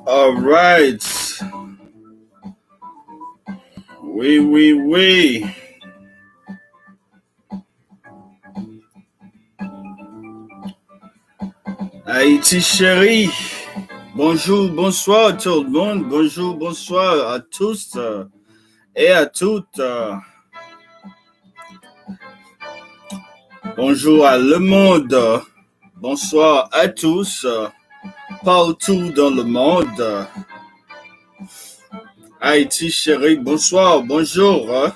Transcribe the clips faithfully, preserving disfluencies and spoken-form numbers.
All right. Wi, wi, wi. Haïti chérie. Bonjour, bonsoir tout le monde. Bonjour, bonsoir à tous, euh, et à toutes. Euh, bonjour à le monde. Bonsoir à tous, euh, partout dans le monde. Haïti chérie, bonsoir, bonjour.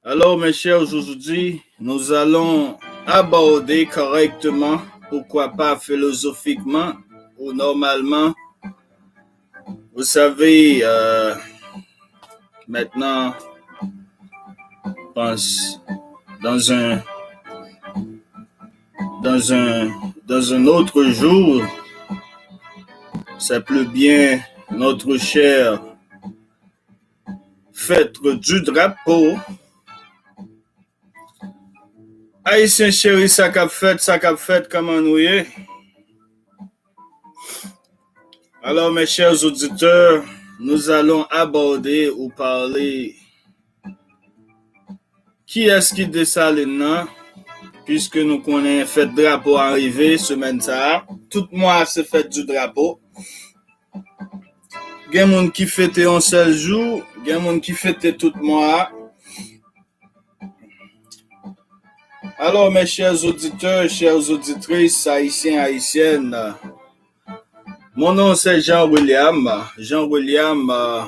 Alors, mes chers, aujourd'hui, nous allons aborder correctement, pourquoi pas philosophiquement ou normalement. Vous savez, euh, maintenant, pense dans un, dans un, dans un autre jour, c'est plus bien notre cher fête du drapeau. Ayisyen cheri, sa k ap fèt, sa k ap fèt, kòman nou ye? Alors, mes chers auditeurs, nous allons aborder ou parler kiyès ki Desalin nan, puiske nou konnen fèt drapo a rive semèn sa a. Tout mwa a se fèt di drapo. Gen moun ki fete yon sèl jou, gen moun ki fete tout mwa a. Alors, mes chers auditeurs, chères auditrices, haïtiens, haïtiennes, mon nom c'est Jean William, Jean William, euh,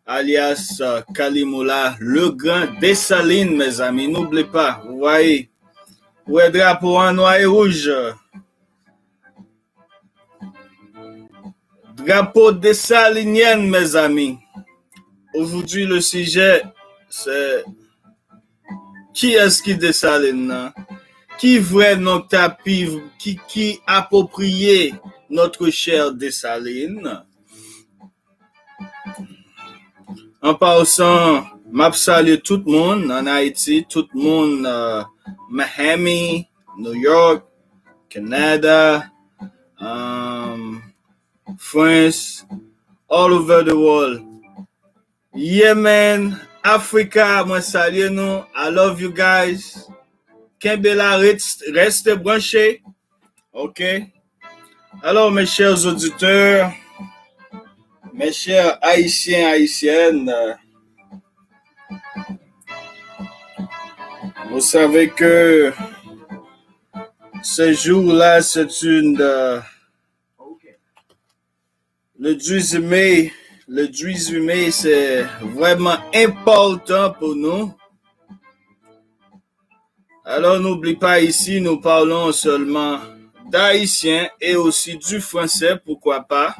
alias euh, Kalimoula, le grand Dessalines, mes amis. N'oubliez pas, vous voyez, wè drapo an nwa e wouj. Drapo Desalinyen, mes amis. Aujourd'hui, le sujet, c'est kiyès ki Desalin nan? Ki vrè non k ta pi, ki, ki apwopriye notre cher Dessalines? An pasan, m ap salye tout moun ann Ayiti, tout moun euh, Miami, New York, Canada, um, France, all over the world. Yemen, Africa, mwen salye nou. I love you guys. Kenbe la, reste, reste branche. Ok. Alors, mes chers auditeurs, mes chers Haïtiens, Haïtiennes, euh, vous savez que ce jour-là, c'est une, euh, le dix mai, le dix mai, c'est vraiment important pour nous. Alors, n'oublie pas, ici, nous parlons seulement d'haïtien et aussi du français, pourquoi pas.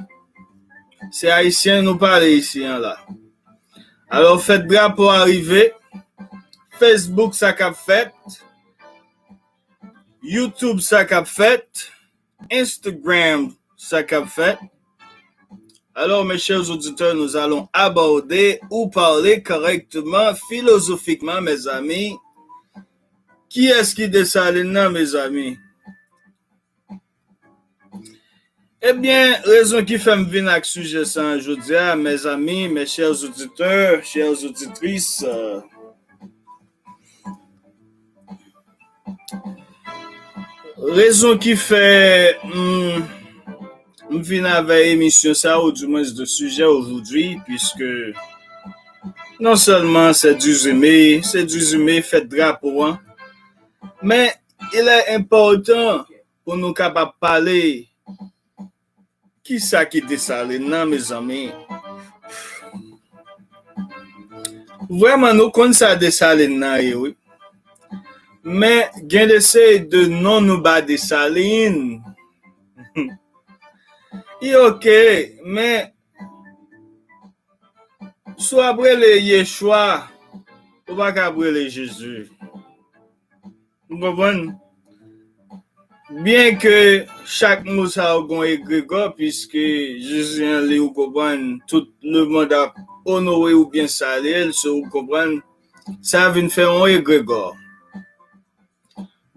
Se ayisyen nou pale isi an la. Alò, fèt drapo a rive. Facebook, sa k ap fèt. YouTube, sa k ap fèt. Instagram, sa k ap fèt. Alors, mes chers auditeurs, nous allons aborder ou parler correctement, philosophiquement, mes amis. Kiyès ki Desalin nan, mezanmi? Ebyen, rezon ki fè m vin ak sijè sa a jodi a, mezanmi, mes chers auditeurs, chères auditrices, euh, rezon ki fè m, m vin avè emisyon sa a, ou di mwens de sijè aujourd'hui, puisque non sèlman se dizuit me, se dizuit me, fèt drapo an, men il est important pou nou kapab pale kisa ki Desalin nan, mezanmi. Vrèman, nou konn sa Desalin nan ye, wi. Men gen de seri de non nou ba Desalin. I oke, men si w ap rele Yechwa, ou pa ka ap rele Jezi. Ou konprann? Byen ke chak mo sa yo gon egregò, piske Jezi an li, ou konprann, tout lemonn ap onore oubyen salye l, so, ou konprann, sa vin fè yon egregò.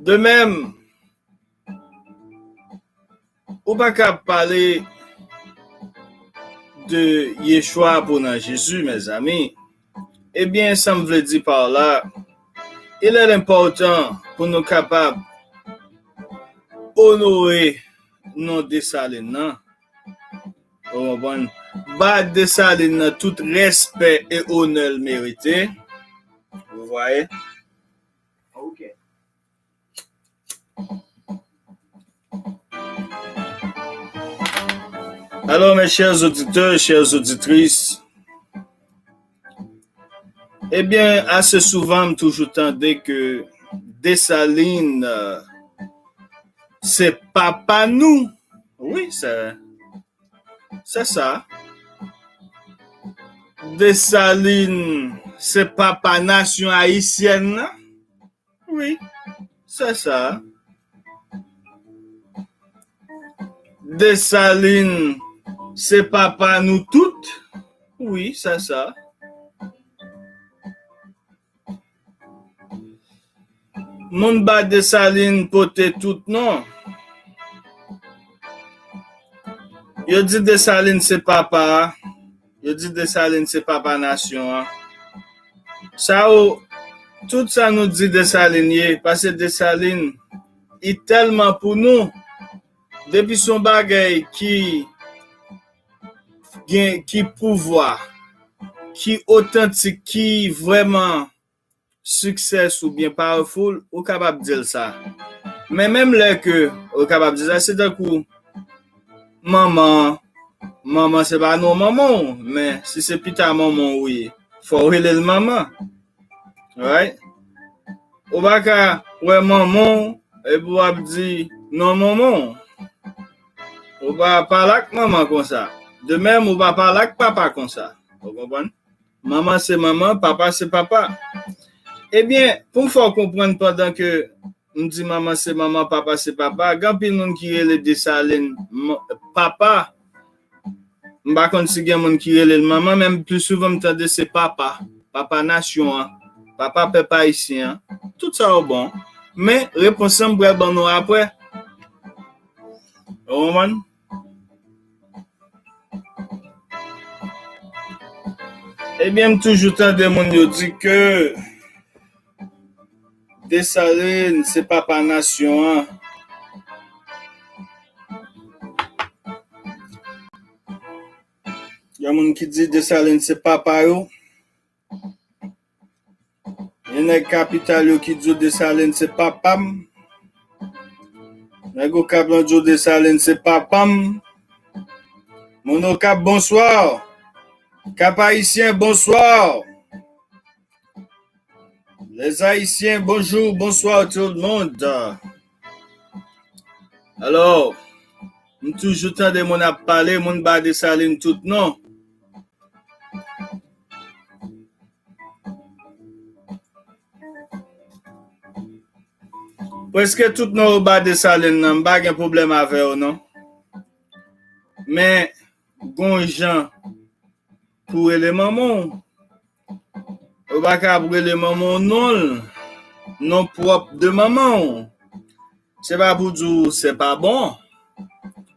De menm, Ou pa ka pale de Yeshua pou nan Jezi, mezanmi. Ebyen, sa m vle di pa la, il est important pou nou kapab onore non Desalin nan. Ou konprann? Ba Desalin nan tout respè e onè l merite. Vous voyez? Ok. Alors, mes chers auditeurs, chères auditrices, eh bien, assez souvent, m toujou tande ke Desalin, euh, se papa nou. Wi, se, se sa. Desalin, se papa nasyon ayisyèn nan. Wi, se sa. Desalin, se papa nou tout. Wi, se sa. Moun ba Desalin pote tout non. Yo di Desalin se papa a. Yo di Desalin se papa nasyon an. Sa yo, tout sa nou di Desalin ye, paske Desalin, li tèlman pou nou. Depi se yon bagay ki gen, ki pouvwa, ki otantik, ki vrèman success oubyen powerful, ou kapab di l sa. Men menm lè ke ou kapab di sa, se tankou manman, manman se pa non manman w, men si se pita manman w ou ye, fò w rele l manman. Right? Ou pa ka wè manman w epi w ap di non manman w. Ou pa pale ak manman konsa. De menm, ou pa pale ak papa konsa. Ou konprann? Manman se manman, papa se papa. Ebyen, pou m fè w konprann, pandan ke m di manman se manman, papa se papa, gen anpil moun ki rele Desalin m-, papa. M pa konn si gen moun ki rele l manman, men pli souvan m tande se papa. Papa nasyon an, papa pèp ayisyen an. Tout sa yo bon. Men, repons lan m pral ban nou apre. Ou konprann? Ebyen, m toujou tande moun yo di ke Desalin se papa nasyon an. Gen moun ki di Desalin se papa yo. Gen nèg kapital yo ki di w Desalin se papa m. Nèg Okap lan di w Desalin se papa m. Moun Okap, bonsoir. Cap Haïtien, bonsoir. Les Haïtiens, bonjour, bonsoir tout le monde. Alò, m toujou tande moun ap pale, moun ba Desalin tout non. Prèske tout non yo ba Desalin nan, m pa gen pwoblèm avè yo non. Men, gon jan pou rele manman w. Ou pa ka ap rele manman w non l, non pwòp de manman w. Se pa pou di w se pa bon,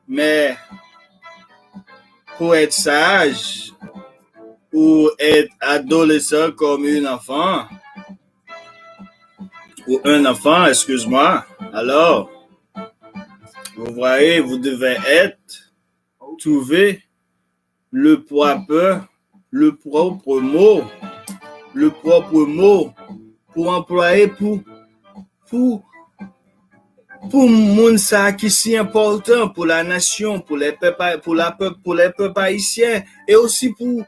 men pou être sage ou être adolescent comme un enfant, ou un enfant, excuse-moi, alors, vous voyez, vous devez être, trouver le propre, le propre mot, le propre mot pou anplwaye pou, pou, pou moun sa ki si enpòtan pou la nasyon, pou lè pèp, pou la pèp, pou lè pèp ayisyen, e osi pou,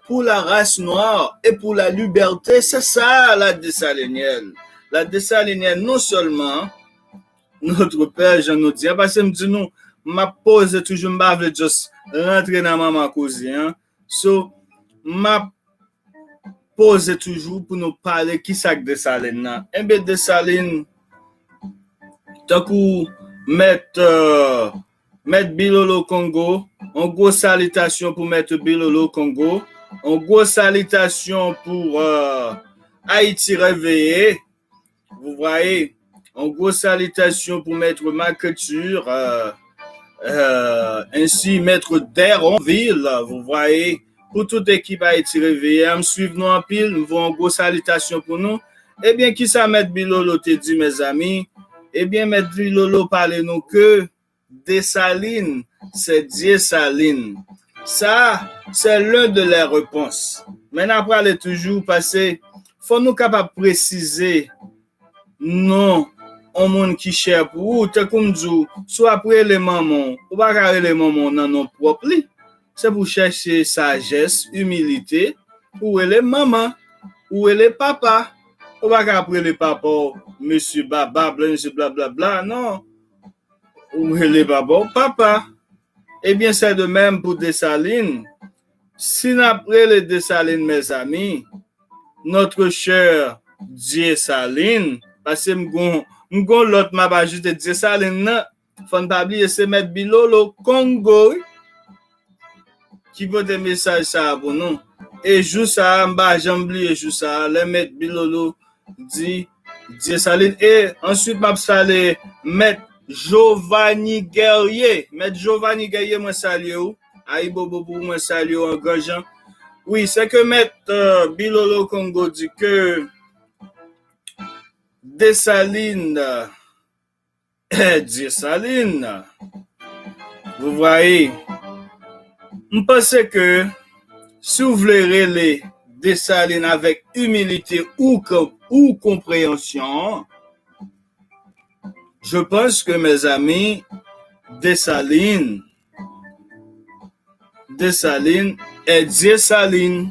pou la ras nwa e pou la libète. Se sa la Desalinienne. La Desalinienne, non sèlman Notre Père, jan nou di a, paske m di nou, m ap poze toujou, m pa vle just rantre nan manman koze an. So, m ap poze toujou pou nou pale kisa k Desalin nan. Enben, Desalin, tankou mèt, euh, mèt Bilolo Kongo, yon gwo salitasyon pou mèt Bilolo Kongo, yon gwo salitasyon pou, euh, Ayiti Reveye. Vous voyez, yon gwo salitasyon pou mèt Maketur, euh, Euh, ainsi, Maître Deronville, vous voyez, pour toute équipe Haïti Réveillé, m swiv nou anpil, m voye yon gwo salitasyon pou nou. Ebyen, kisa Mèt Bilolo te di, mezanmi? Ebyen, Mèt Bilolo pale nou ke Desalin, se Dyesalin. Sa, se l'un de les réponses. Men n ap prale toujou, paske fò nou kapab presize non yon moun ki chè pou ou. Tankou m di w, si w ap rele manman w, ou pa ka rele manman w nan non pwòp li. Se pou w chèche sajès, imilite, pou w rele manman, ou rele papa. Ou pa ka ap rele papa w mesye baba, blan, mesye blablabla, non. Ou rele papa w papa. Ebyen, se de menm pou Desalin. Si n ap rele Desalin, mezanmi, notre cher Dyesalin, paske m gon, m gon lòt m ap ajoute Dyesalin nan, fò n pa bliye se Mèt Bilolo Kongo, wi, ki pote mesaj sa a pou nou. E jou sa a, m pa janm bliye jou sa a, lè Mèt Bilolo di Dyesalin. E answit, m ap salye Mèt Giovanni Guerrier. Mèt Giovanni Guerrier, mwen salye w. Ayibobo pou ou, mwen salye w an gran jan. Wi, se ke Mèt, euh, Bilolo Kongo di ke Desalin, euh, Dyesalin, vous voyez, m panse ke si w vle rele Desalin avèk imilite ou, ou konpreyansyon, je pense que, mes amis, Desalin, Desalin est Dyesalin.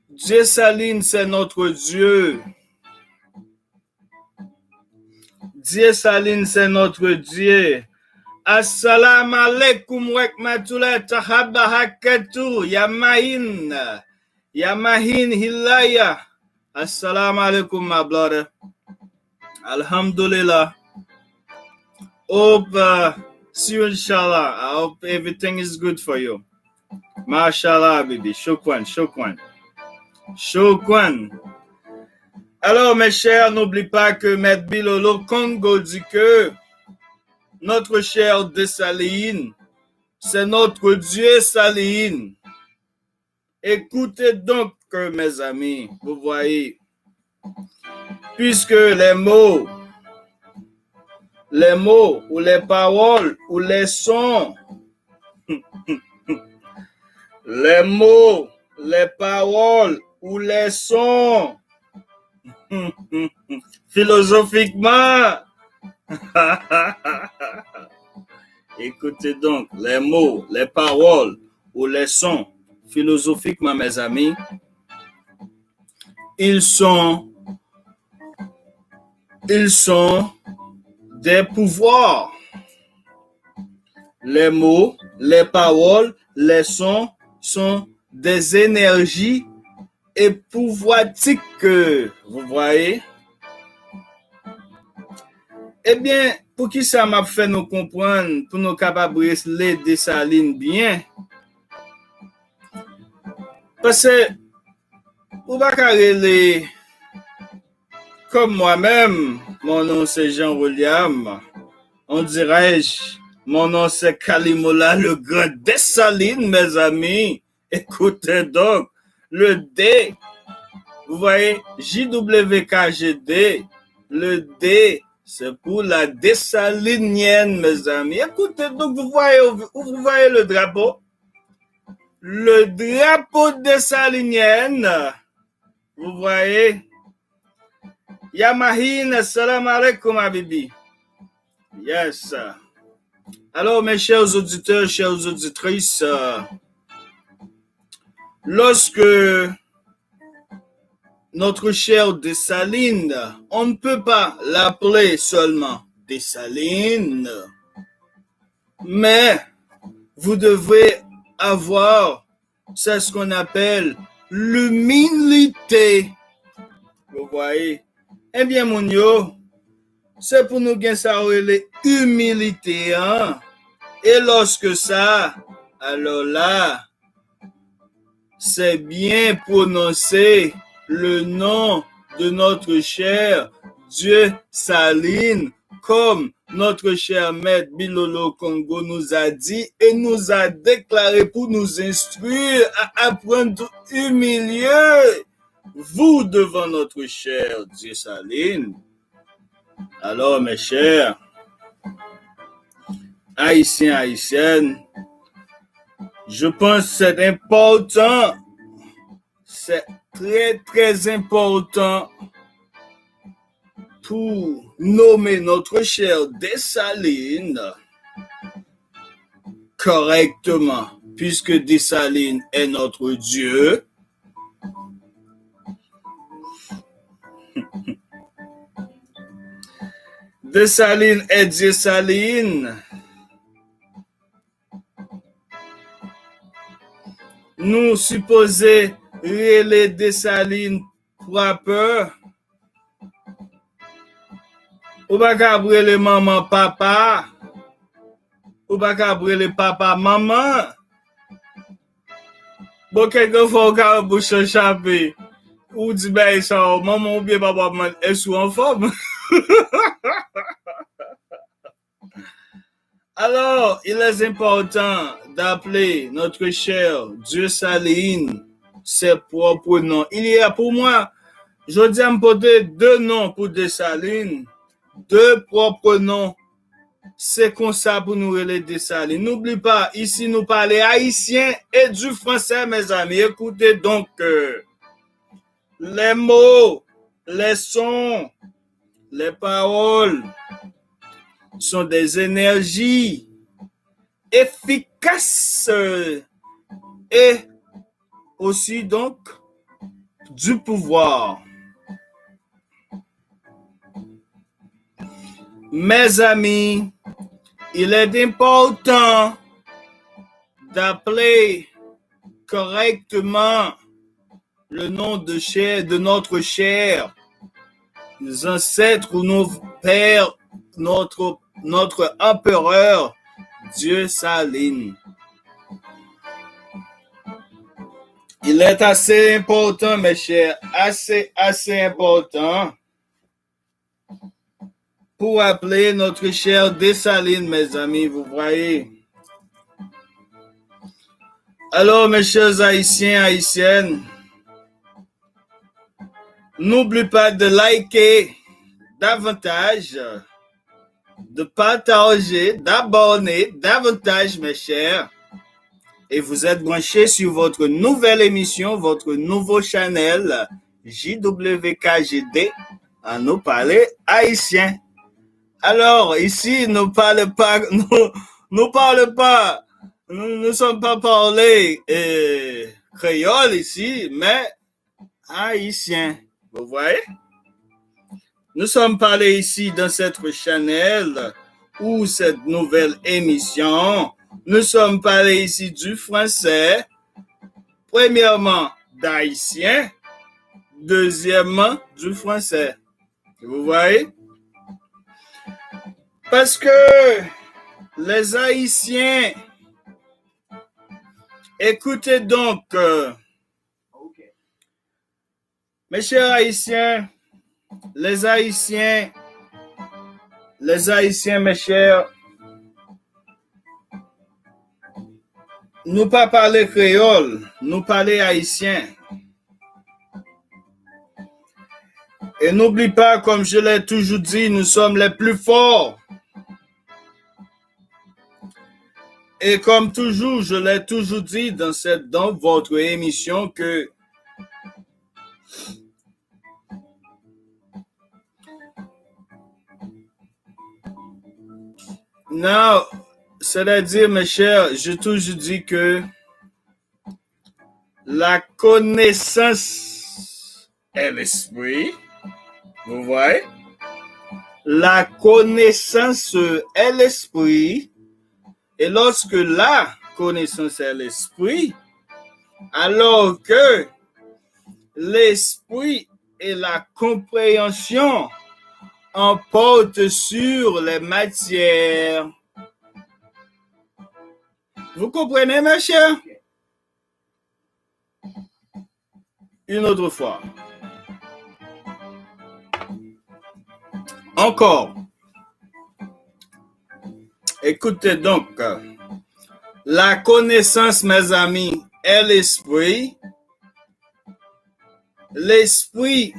Dyesalin, c'est notre Dieu. Dyesalin, c'est notre Dieu. Assalamu alaikum wa rahmatullahi taala wa barakatuh. Yamahin. Yamahin Hilaya. Assalamu alaikum, my brother. Alhamdulillah. Hope, uh, see you, inshallah. I hope everything is good for you. Mashallah, baby. Shukran, shukran. Shukran. Alors, mes chers, n'oublie pas que Maître Bilolo Kongo dit que notre cher Dessalines, c'est notre Dieu Salines. Écoutez donc, mes amis, vous voyez, puisque les mots, les mots ou les paroles ou les sons, les mots, les paroles ou les sons, philosophiquement, écoutez donc, les mots, les paroles ou les sons, philosophiquement, mes amis, ils sont, ils sont des pouvoirs. Les mots, les paroles, les sons sont des énergies épouvantables, vous voyez. Ebyen, poukisa m ap fè nou konprann pou nou kapab rele Desalin byen? Paske ou pa ka rele comme moi-même, mon nom c'est Jean William. On dirait, mon nom c'est Kalimola le grand Dessalines, mes amis. Écoutez donc, le D, vous voyez, J W K G D, le D, c'est pour la Dessalinienne, mes amis. Écoutez donc, vous voyez, vous voyez le drapeau? Le drapeau Dessalinienne, vous voyez? Yamahin, salam alaikum, Habibi. Yes. Alors, mes chers auditeurs, chères auditrices, euh, lorsque notre cher Dessalines, on ne peut pas l'appeler seulement Dessalines, mais vous devez avoir, c'est ce qu'on appelle l'humilité. Vous voyez? Ebyen, moun yo, se pou nou gen sa yo rele imilite an. E lòske sa, alors là, c'est bien prononcer le nom de notre cher Dieu Saline, comme notre cher maître Bilolo Kongo nous a dit et nous a déclaré pour nous instruire à apprendre à humilier vous devant notre cher Dieu Saline. Alors, mes chers Haïtiens, Haïtiennes, je pense que c'est important, c'est très, très important pour nommer notre cher Dessalines correctement, puisque Dessalines est notre Dieu. Dessalines est Dieu Saline. Nou sipoze rele Dessalines proper. Ou pa ka ap rele manman papa. Ou pa ka ap rele papa manman. Bon, kèlkefwa ou ka wè bouch lan chape. Ou di bagay sa yo, manman oubyen papa mande, èske w anfòm? Alors, il est important d'appeler notre cher Dieu Saline ses propres noms. Il y a pour moi, jodi a m pote de non pou Dessalines, de propres noms. Se konsa pou nou rele Dessalines. N'oublie pas, ici nous parlons haïtien et du français, mes amis. Écoutez donc, euh, les mots, les sons, les paroles sont des énergies efficaces, euh, et aussi donc du pouvoir. Mes amis, il est important d'appeler correctement le nom de cher, de notre cher ancêtre ou nos pères, notre, notre empereur, Dieu Saline. Il est assez important, mes chers, assez, assez important pour appeler notre cher Dessalines, mes amis, vous voyez. Alors, mes chers Haïtiens, Haïtiennes, n'oublie pas de liker davantage, de partager, d'abonner davantage, mes chers. Et vous êtes branchés sur votre nouvelle émission, votre nouveau channel, J W K G D, An nou pale ayisyen. Alors, ici, nous parle pas, nous, nous parle pas, nous ne sommes pas parler, euh, créole ici, mais haïtien. Vous voyez? Nous sommes parlés ici dans cette channel ou cette nouvelle émission. Nous sommes parlés ici du français, premièrement d'haïtien, deuxièmement du français. Vous voyez? Parce que les Haïtiens, écoutez donc, euh, mes chers Haïtiens, les Haïtiens, les Haïtiens, mes chers, nou pa pale kreyòl, nou pale ayisyen. Et n'oublie pas, comme je l'ai toujours dit, nous sommes les plus forts. Et comme toujours, je l'ai toujours dit dans cette, dans votre émission que non, c'est-à-dire, mes chers, je toujours dis que la connaissance est l'esprit. Vous voyez? La connaissance est l'esprit. Et lorsque la connaissance est l'esprit, alors que l'esprit et la compréhension emportent sur les matières. Vous comprenez, mes chers? Une autre fois. Encore. Écoutez donc, la connaissance, mes amis, est l'esprit. L'esprit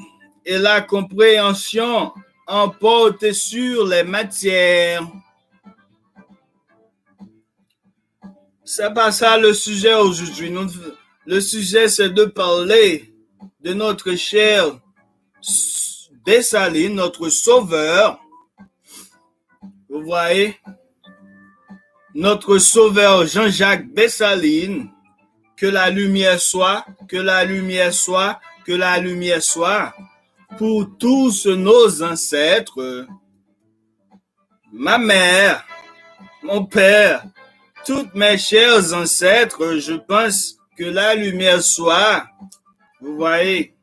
et la compréhension emportent sur les matières. C'est pas ça le sujet aujourd'hui. Nous, le sujet, c'est de parler de notre cher Dessalines, notre sauveur. Vous voyez, notre sauveur Jean-Jacques Dessalines, que la lumière soit, que la lumière soit, que la lumière soit pour tous nos ancêtres. Ma mère, mon père, tous mes chers ancêtres, je pense que la lumière soit. Vous voyez.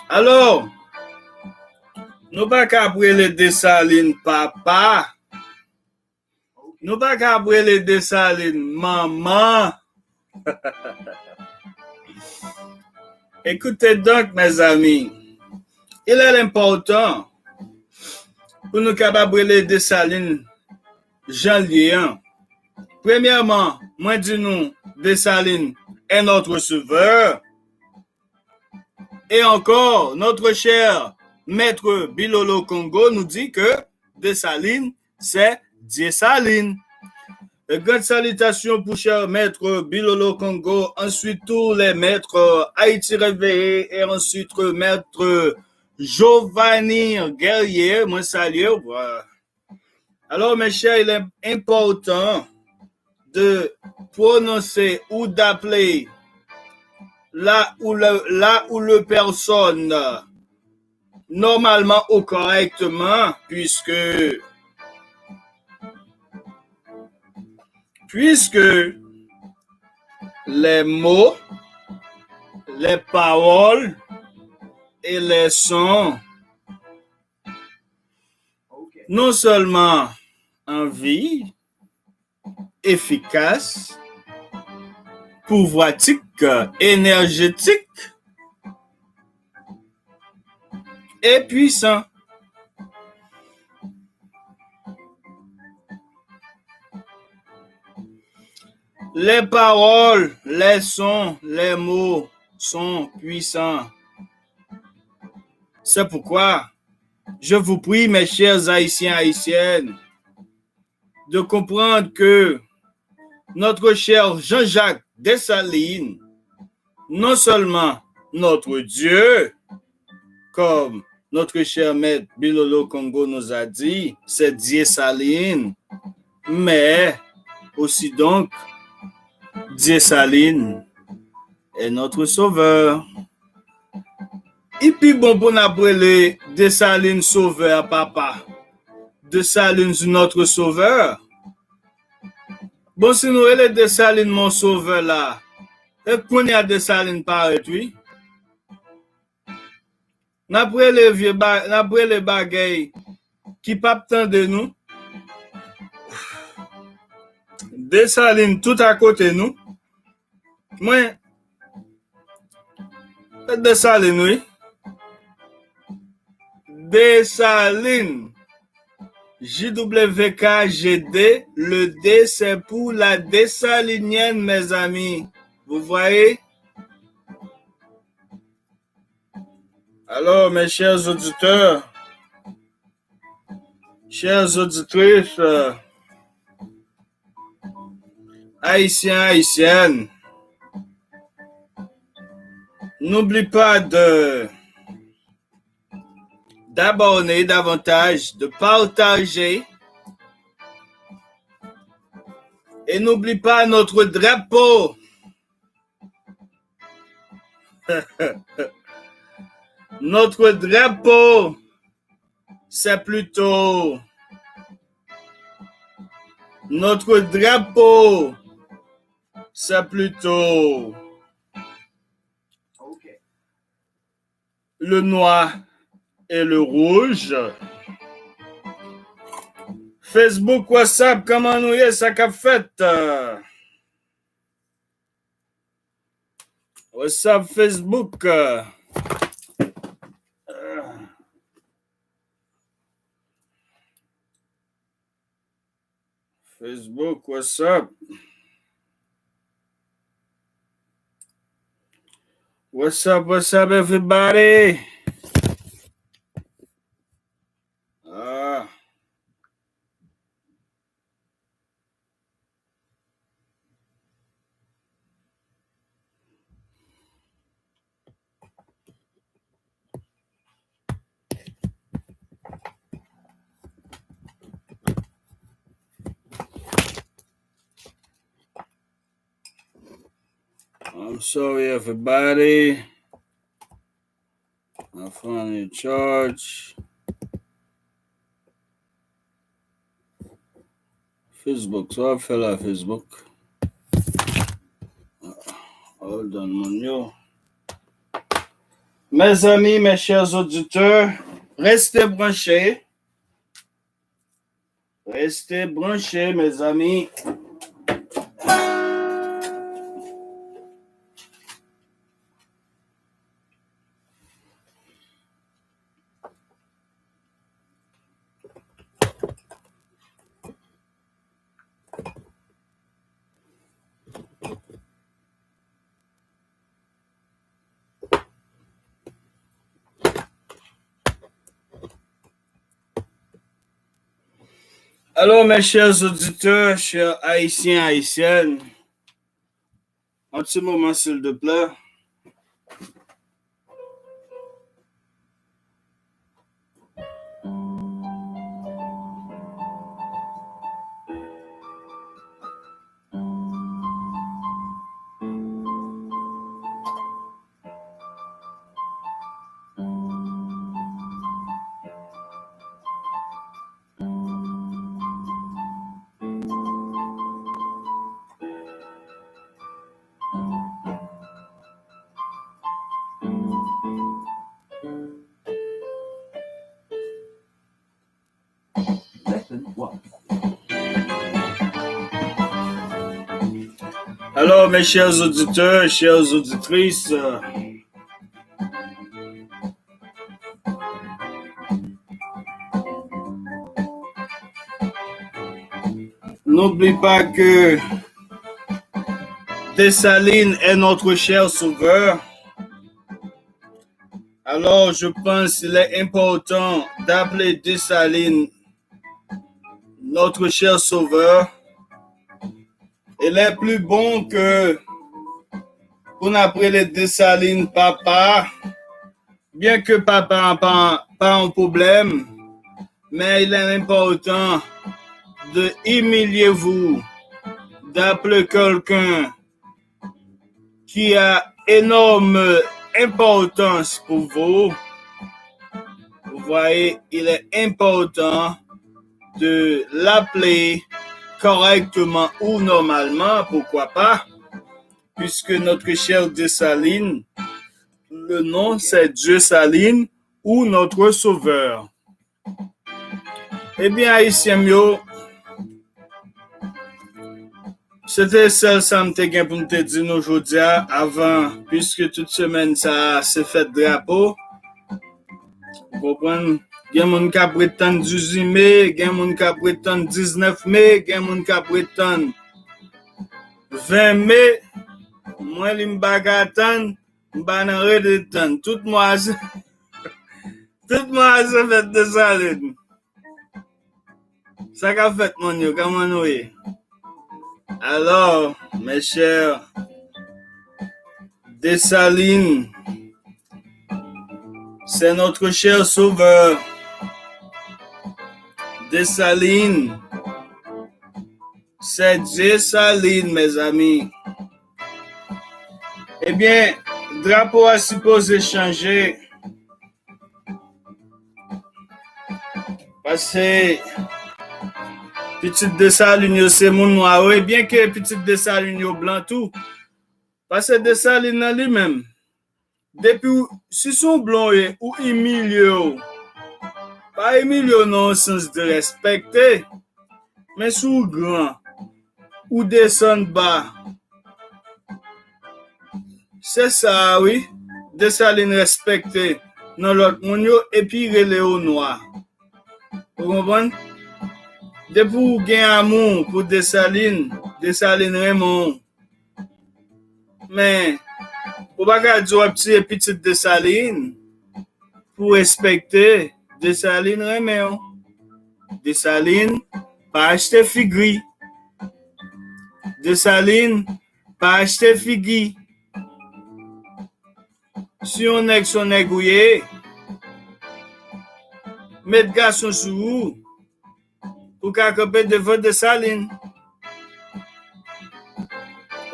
Alors, nou pa ka ap rele Desalin papa. Nou pa ka ap rele Desalin manman. Écoutez donc, mes amis, il est important pou nou kapab rele Desalin jan l ye an. Premyèman, mwen di nou, Desalin est notre sauveur. Et encore, notre cher maître Bilolo Kongo nous dit que Dessalines, c'est Dieu Saline. Et grande salutation pour cher maître Bilolo Kongo, ensuite tous les maîtres Haïti Réveillé, et ensuite maître Giovanni Guerrier, mwen salye w. Alors, mes chers, il est important de prononcer ou d'appeler la ou le, la ou le personne normalement ou correctement, puisque, puisque les mots, les paroles et les sons non sèlman an vi, efikas, pouvwatik, enèjetik e pwisan. Les paroles, les sons, les mots sont puissants. C'est pourquoi je vous prie, mes chers Haïtiens, Haïtiennes, de comprendre que notre cher Jean-Jacques Dessalines, non seulement notre Dieu, comme notre cher maître Bilolo Kongo nous a dit, c'est Dieu Saline, mais aussi donc Dieu Saline est notre sauveur. Li pi bon pou n ap rele Desalin sovè a papa. Desalin notre sauveur. Bon, si nou rele Desalin mon sauveur la, e kounye a Desalin parèt, wi. N ap rele vye ba-, n ap rele bagay ki p ap tande nou. Desalin tout akote nou. Mwen, Desalin, wi. Desalin. J W K G D, le D c'est pour la Dessalinienne, mes amis. Vous voyez? Alors, mes chers auditeurs, chères auditrices, euh, Haïtiens, Haïtiennes, n'oublie pas de, d'abonner davantage, de partager. Et n'oublie pas notre drapeau. Notre drapeau, c'est plutôt, notre drapeau, c'est plutôt le noir et le rouge. Facebook, WhatsApp, kòman nou ye, sa k ap fèt? WhatsApp, Facebook. Facebook, what's up? What's up, what's up, everybody? Ah. I'm sorry, everybody. My phone in charge. Facebook, sa w ap fè la, Facebook? Hold on, moun yo. Mes amis, mes chers auditeurs, restez branchés. Restez branchés, mes amis. Alors, mes chers auditeurs, chers Haïtiens, Haïtiennes, un petit moment, s'il te plaît. Alors, mes chers auditeurs, chères auditrices, euh, n'oublie pas que Dessalines est notre cher sauveur. Alors, je pense qu'il est important d'appeler Dessalines notre cher sauveur. Il est plus bon que pou n ap rele Dessalines papa, byen ke papa an pa, pa yon pwoblèm, men il est important de humilier vous, d'appeler quelqu'un qui a énorme importance pour vous. Vous voyez, il est important de l'appeler correctement ou normalement, pourquoi pas, puisque notre cher Dessalines, le nom c'est Dieu Saline ou notre Sauveur. Ebyen, Ayisyen m yo, se te sèl sa m te gen pou m te di nou jodi a, avan, piske tout semèn sa a, se fèt drapo. Ou konprann? Gen moun k ap ret tann dizuit me, gen moun k ap ret tann diznèf me, gen moun k ap ret tann ven me. Mwen, li m pa ka tann, m pa nan ret ret tann. Tout mwa, se, tout mwa, se fèt Desalin. Sa k ap fèt, moun yo? Kòman nou ye? Alors, mes chers, Dessalines, c'est notre cher sauveur. Dessalines, c'est Dessalines, mes amis. Ebyen, drapo a sipoze chanje. Paske pitit Desalin yo se moun nwa, wi, byen ke pitit Desalin yo blan tou. Paske Desalin nan li menm, depi w, si se yon blan w ye, ou imilye w, pa imilye w nan yon sans de respekte, men si w gran, ou desann ba. Se sa a, wi. Desalin respekte nan lòt moun yo, epi rele yo nwa. Ou konprann? Depi w gen amou pou Desalin, Desalin renmen w. Men, ou pa ka di w ap tiye pitit Desalin pou w respekte Desalin renmen w. Desalin pa achte figi. Desalin pa achte figi. Si yon nèg se yon nèg ou ye, met gason sou ou pou ka kanpe devan Desalin.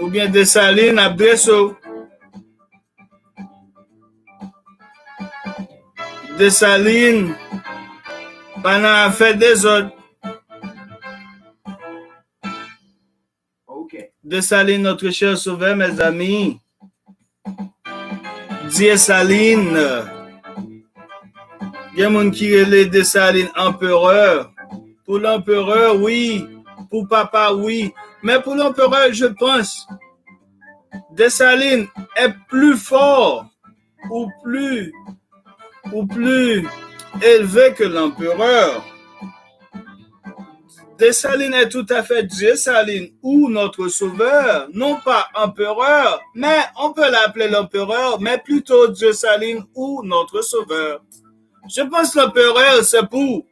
Oubyen Desalin ap drese w. Desalin pa nan afè dezòd. Desalin, notre cher sauveur, mes amis. Desalin. Gen moun ki rele Desalin anperè. Pou lanperè, wi. Pou papa, wi. Men pou lanperè, je pense, Desalin est plus fort ou plus, ou plus élevé que l'empereur. Desalin est tout à fait Dieu Salin ou notre sauveur, non pas empereur, mais on peut l'appeler l'empereur, mais plutôt Dieu Salin ou notre sauveur. Je pense l'empereur, c'est pour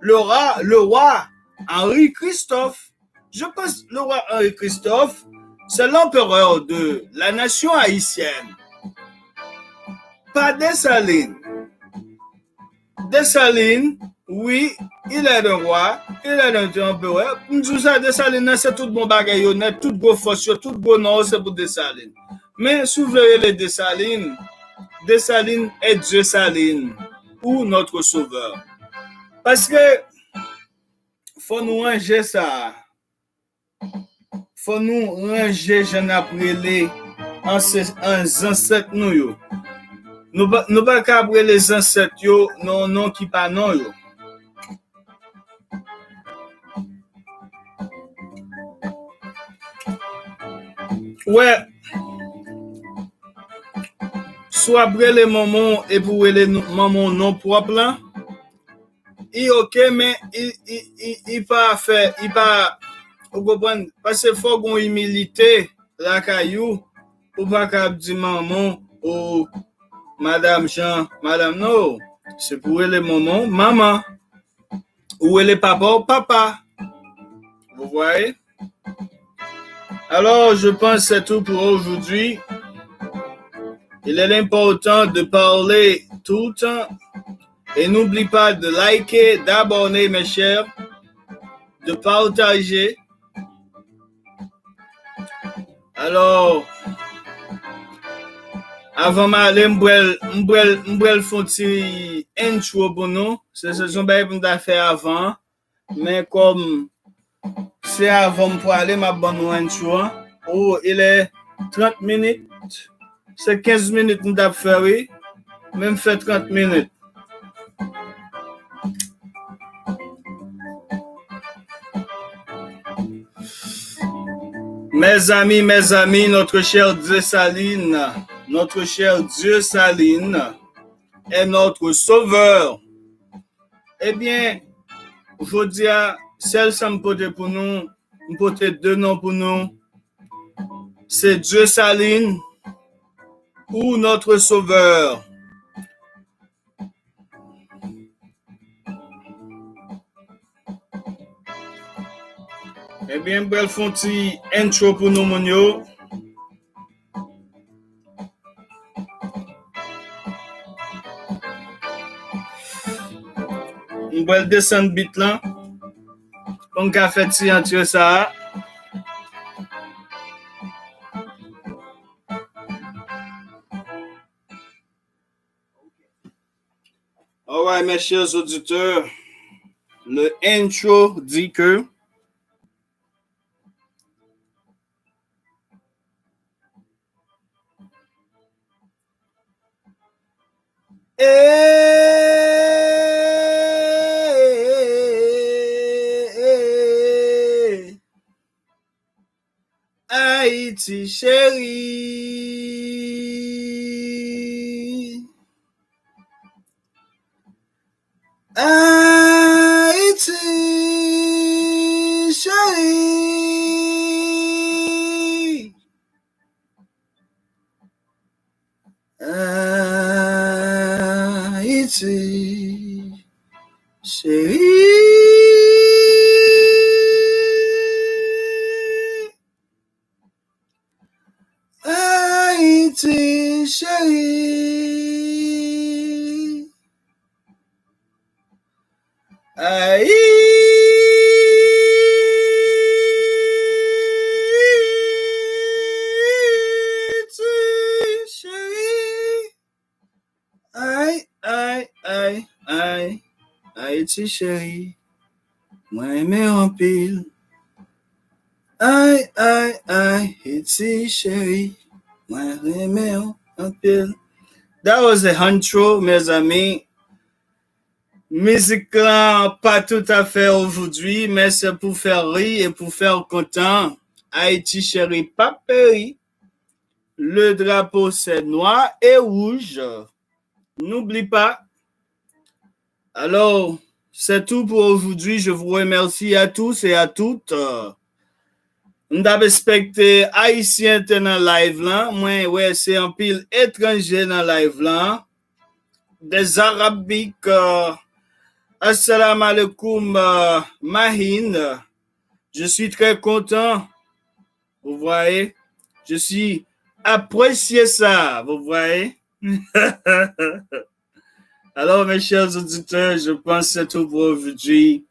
le roi, le roi Henri Christophe. Je pense le roi Henri Christophe, c'est l'empereur de la nation haïtienne. Pas Dessalines. Dessalines, oui, il est un roi, il est un empereur. M di w sa, Desalin nan se tout bon bagay yo nèt, tout gwo fòs yo, tout gwo non yo se pou Desalin. Men si w vle rele Desalin, Desalin est Dieu Salin ou notre sauveur. Paske fò nou ranje sa a. Fò nou ranje jan n ap rele anse- an- zansèt nou yo. Nou pa, nou pa ka ap rele zansèt yo nan yon non ki pa non yo. Wè, si w ap rele manman w epi w rele nou- manman w non pwòp lan, i oke, men i, i, i, i pa fè, i pa, ou konprann, paske fò gon imilite lakay ou, ou pa ka ap di manman ou madam Jean, madam, non, se pou rele manman ou manman, ou rele papa ou papa. Vous voyez? Alors, je pense que c'est tout pour aujourd'hui. Il est important de parler tout le temps. Et n'oublie pas de liker, d'abonner, mes chers, de partager. Alors, avan m ale, m pral, m pral, m pral fè yon ti intro pou nou. Se, se, se yon bagay pou m ta fè avan. Men kòm se avan m prale, m ap ban nou intro an. Oh, il est trente minutes. Se kenz minit m t ap fè, wi. Men m fè trant minit. Mes amis, mes amis, notre cher Dieu Saline, notre cher Dieu Saline est notre sauveur. Ebyen, jodi a, sèl sa m pote pou nou, m pote de non pou nou, se Dieu Saline ou notre sauveur. Ebyen, m pral fè yon ti intro pou nou, moun yo. M pral desann beat lan pou m ka fè ti antre sa a. Alright, mes chers auditeurs, le intro dit que Ayiti cheri. Ayiti. Ayiti cheri. Ayiti cheri. Ayiti cheri. Ay, ay, ay, ay, Ayiti cheri, mwen renmen w anpil. Ay, ay, ay, Ayiti cheri, mwen renmen w anpil. That was a intro, mezanmi. Mizik lan pa toutafè aujourd'hui, men se pou fè ri e pou fè w kontan. Ayiti cheri p ap peri. Le drapeau, c'est noir et rouge. N'oublie pas. Alors, c'est tout pour aujourd'hui. Je vous remercie à tous et à toutes. Euh, m t ap ekspekte Ayisyen te nan live lan. Mwen wè se anpil etranje nan live lan. Des Arabiques. Euh, Assalamu alaikum, euh, Mahin. Je suis très content. Vous voyez, je suis apprécié ça, vous voyez. Alors, mes chers auditeurs, je pense que c'est tout pour aujourd'hui.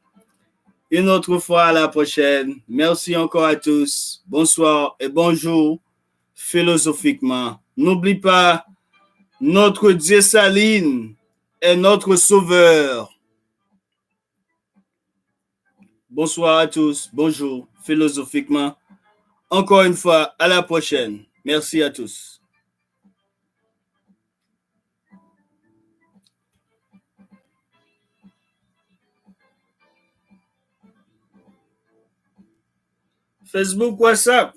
Une autre fois, à la prochaine. Merci encore à tous. Bonsoir et bonjour, philosophiquement. N'oublie pas, notre Dieu Saline est notre sauveur. Bonsoir à tous, bonjour, philosophiquement. Encore une fois, à la prochaine. Merci à tous. Facebook, WhatsApp.